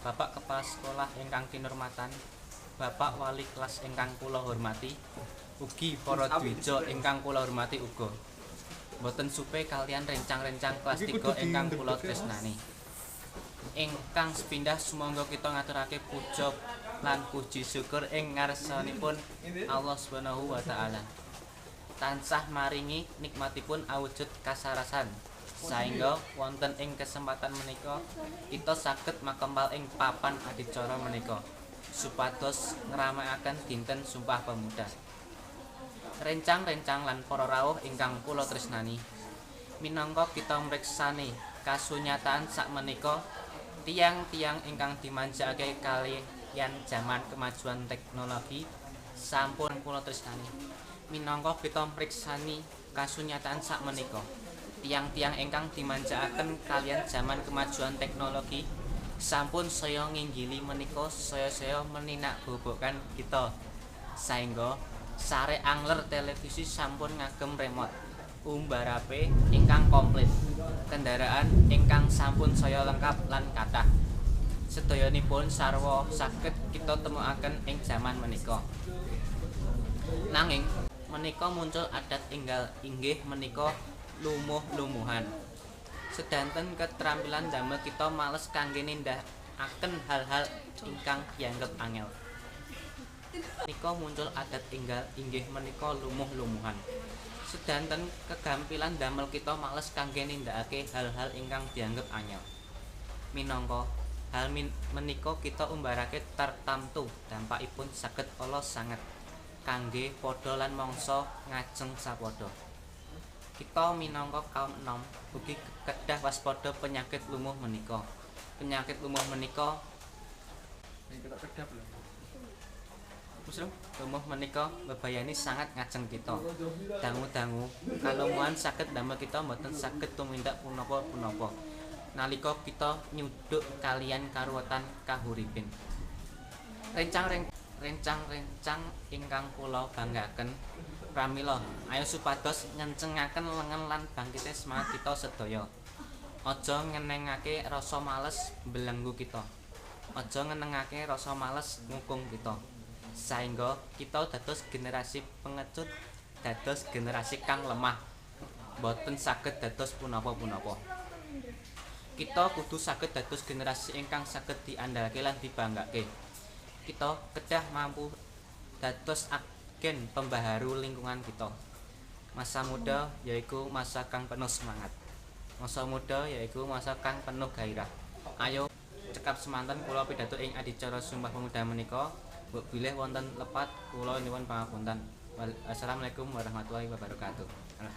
Bapak Kepala Sekolah ingkang kinurmatan, Bapak Wali Kelas ingkang kula hormati, ugi para dwija ingkang kula hormati uga. Boten supe kaliyan rencang-rencang kelas 3 ingkang kula tresnani. Ingkang sepindah sumangga kita ngaturake puja lan puji syukur ing ngarsanipun Allah Subhanahu wa taala. Tansah maringi nikmatipun awujud kasarasan saengga wonten ing kesempatan menika kita saged makempal ing papan adicara menika supados ngramekaken dinten Sumpah Pemuda. Rencang-rencang lan para rawuh ingkang kula tresnani, minangka kita mriksani kasunyataan sakmenika, tiyang-tiyang ingkang dimanjakake kaliyan jaman kemajuan teknologi sampun kula tresnani. Minangka kita mriksani kasunyataan sakmenika, tiyang-tiyang ingkang dimanjakaken kaliyan jaman kemajuan teknologi sampun saya nginggili menika saya-saya meninakbobokan kita saengga sare angler televisi sampun ngagem remote umbarape ingkang komplit, kendaraan ingkang sampun saya lengkap lan kathah. Sedayanipun sarwa saged kita temukaken ing jaman menika. Nanging menika muncul adat enggal inggih menika lumuh-lumuhan. Sedanten ketrampilan damel kita males kangge nindakaken hal-hal ingkang dianggep angel. Menika muncul adat enggal inggih menika lumuh-lumuhan. Sedanten kegampilan damel kita males kangge nindakake hal-hal ingkang dianggep angel. Minangka hal menika kita umbarake tartamtu dampakipun saged ala sanget kangge padha lan mangsa ngajeng sapadha. Kita minangka kaum enom ugi kedah waspada penyakit lumuh menika. Penyakit lumuh menika lumuh menika mbebayani sangat ngajeng kita. Dangu-dangu kalumuhan saged damel kita mboten saged tumindak punapa-punapa nalika kita nyuduk kaliyan karuwetan kahuripin. Rencang-rencang ingkang kula banggaken, pramila ayo supados ngencengaken lengen lan bangkite semangat kita sedaya. Aja ngenengake rasa males mbelenggu kita. Aja ngenengake rasa males ngukung kita. Saengga kita dados generasi pengecut, dados generasi kang lemah, boten saged dados punapa-punapa. Kita kudu saged dados generasi ingkang saged diandalake lan dibanggake. Kita kedah mampu dados agen pembaharu lingkungan kita. Masa muda yaiku masa kang penuh semangat. Masa muda yaiku masa kang penuh gairah. Ayo cekap semanten kula pidato ing adicara Sumpah Pemuda menika. Mbok bilih wonten lepat kula nyuwun pangapunten. Assalamualaikum warahmatullahi wabarakatuh. Alhamdulillah.